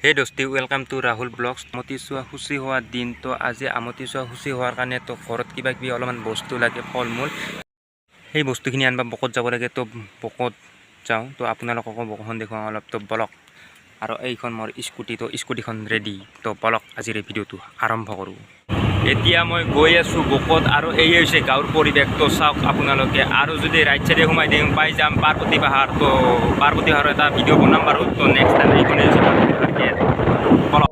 হে দোস্তি, welcome to Rahul blogs. Amati চোৱা শুচি হোৱা দিন। তো আজি আমতি চোৱা শুচি হোৱাৰ কাৰণে তো ঘৰত কিবা কিবি অলপমান বস্তু লাগে, ফল মূল, সেই বস্তুখিনি আনিব বকত যাব লাগে। তো বকত যাওঁ, তো আপোনালোককো বকোখন দেখুৱাওঁ অলপ। তো বলক। আৰু এইখন মোৰ স্কুটি, তো স্কুটিখন ৰেডি। তো বলক, আজিৰ এই ভিডিঅ'টো আৰম্ভ কৰোঁ। এতিয়া মই গৈ আছোঁ বকত আৰু এই হৈছে গাঁৱৰ পৰিৱেশ। তো চাওক আপোনালোকে। আৰু যদি ৰাইট চাইডে সোমাই দিওঁ, পাই যাম পাৰ্বতী পাহাৰ। তো পাৰ্বতী পাহাৰৰ এটা ভিডিঅ' বনাম বাৰু। তো নেক্সট টাইম। এইখনেই হৈছে পাৰ্বতী পাহাৰ গেট। বলক।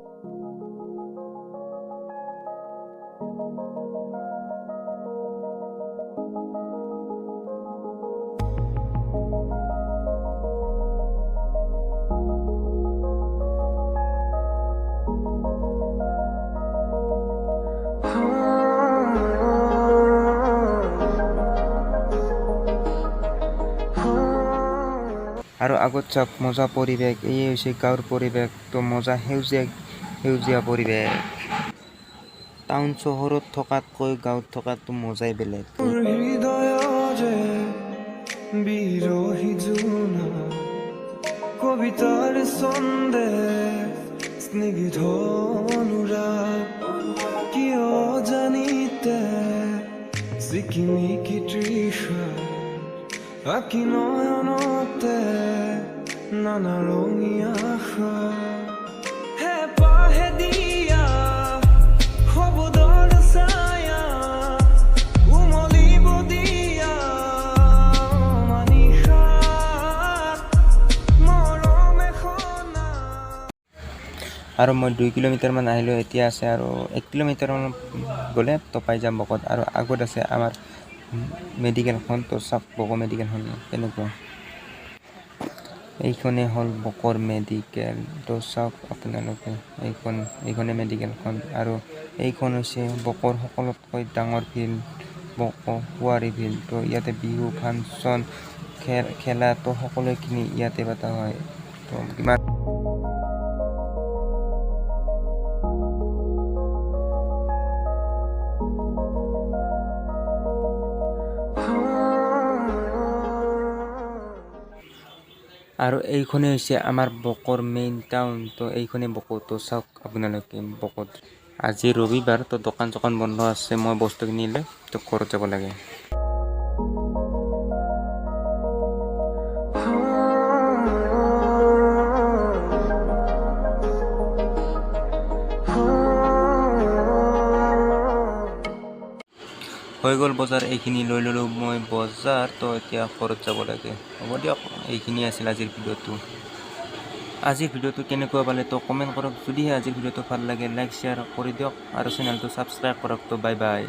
আৰু আগত চাওক, মজা পৰিৱেশ। এই হৈছে গাঁৱৰ পৰিৱেশ। তো মজা সেউজীয়া সেউজীয়া পৰিৱেশ। টাউন চহৰত থকাতকৈ গাঁৱত থকাটো মজাই বেলেগ। হৃদয়ৰে বিৰহী জোনা কবিতাৰ ছন্দে স্নিগ্ধ অনুৰাগ কিয় জানিতে জিকিমিকি তৃষা আঁকি নয়নতে নানা ৰঙী আশা হেঁপাহে দিয়া শব্দৰ ছায়া উমলিব দিয়া মানিশাত মৰম এখনা। আৰু মই 2 কিলোমিটাৰমান আহিলোঁ। এতিয়া আছে আৰু 1 কিলোমিটাৰমান গ'লে তো পাই যাম বকত। আৰু আগত আছে আমাৰ মেডিকেলখন। তো চাওক, বকো মেডিকেলখন কেনেকুৱা। এইখনেই হ'ল বকৰ মেডিকেল। তো চাওক আপোনালোকে, এইখনে মেডিকেলখন। আৰু এইখন হৈছে বকৰ সকলোতকৈ ডাঙৰ ফিল্ড, বকো কোৱাৰী ফিল্ড। তো ইয়াতে বিহু ফাংচন, খেলা, তো সকলোখিনি ইয়াতে পতা হয়। তো কিমান আৰু এইখনেই হৈছে আমাৰ বকৰ মেইন টাউন। তো এইখনেই বকো। তো চাওক আপোনালোকে, বকত আজি ৰবিবাৰ, তো দোকান চোকান বন্ধ আছে। মই বস্তুখিনি লৈ তো ঘৰত যাব লাগে। হৈ গ'ল বজাৰ, এইখিনি লৈ ল'লোঁ মই বজাৰ। তো এতিয়া ঘৰত যাব লাগে। হ'ব দিয়ক, এইখিনি আছিল আজিৰ ভিডিঅ'টো। আজিৰ ভিডিঅ'টো কেনেকুৱা পালে তো কমেণ্ট কৰক। যদিহে আজিৰ ভিডিঅ'টো ভাল লাগে, লাইক শ্বেয়াৰ কৰি দিয়ক আৰু চেনেলটো ছাবস্ক্ৰাইব কৰক। তো বাই বাই।